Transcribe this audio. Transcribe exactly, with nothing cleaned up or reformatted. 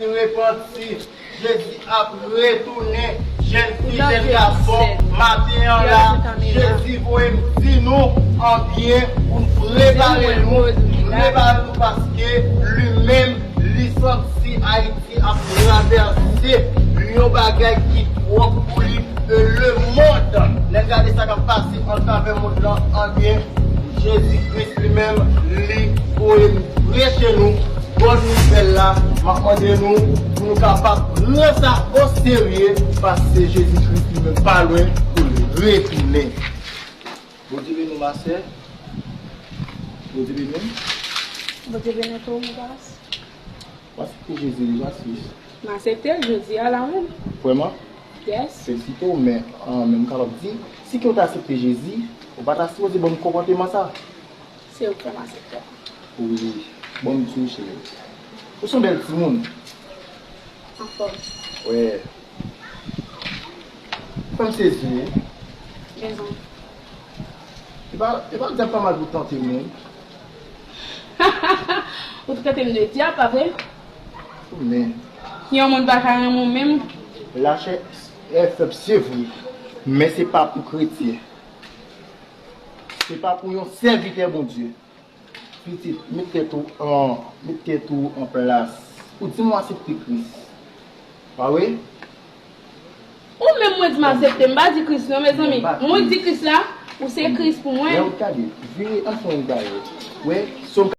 Repanti, Jezi ap retounen. Jèn fi, jèn gason, maten an la, Jezi voye m di nou anbyen pou n prepare nou, prepare nou paske li menm, li santi Ayiti ap travèse yon bagay ki twòp pou li. E lemonn, lè n gade sa k ap pase atravè mond lan, anbyen, Jezi Kris li menm, li voye m preche nou bòn nouvèl la. M ap mande nou pou nou kapab pran sa oserye, paske Jezi Kris li menm pa lwen pou l retounen. Bondye beni w, ma sè. Bondye beni w. Bondye beni w tou, mon pastè. W aksepte Jezi deja, sis? M aksepte l jodi a la menm. Vrèman? Yes. Felisite w, men, ah, men m kapab di, si ke w ta aksepte Jezi, ou pa ta sipoze ban m konpòteman sa. Se ou ki fè m aksepte. Wi. Bon, m di w, cheri. Ou se yon bèl timoun. Anfòm. Wi. Fè m sezi wi. Rezon. E pa, e pa dyab pa mal pou tante moun. Ou trete m de dyab, pa vre? Men. Yon moun pa ka renmen w menm. Lachè e fèb, se vre. Men se pa pou kretyen. Se pa pou yon sèvitè Bondye. Pitit, met tèt ou an, met tèt ou an plas. Ou di m w aksepte Kris. Pa vre? Ou menm mwen di m aksepte, m pa di Kris non, mezanmi. Mwen di Kris la, ou se Kris pou mwen. Lè ou gade, vire ansanm bagay. Wè,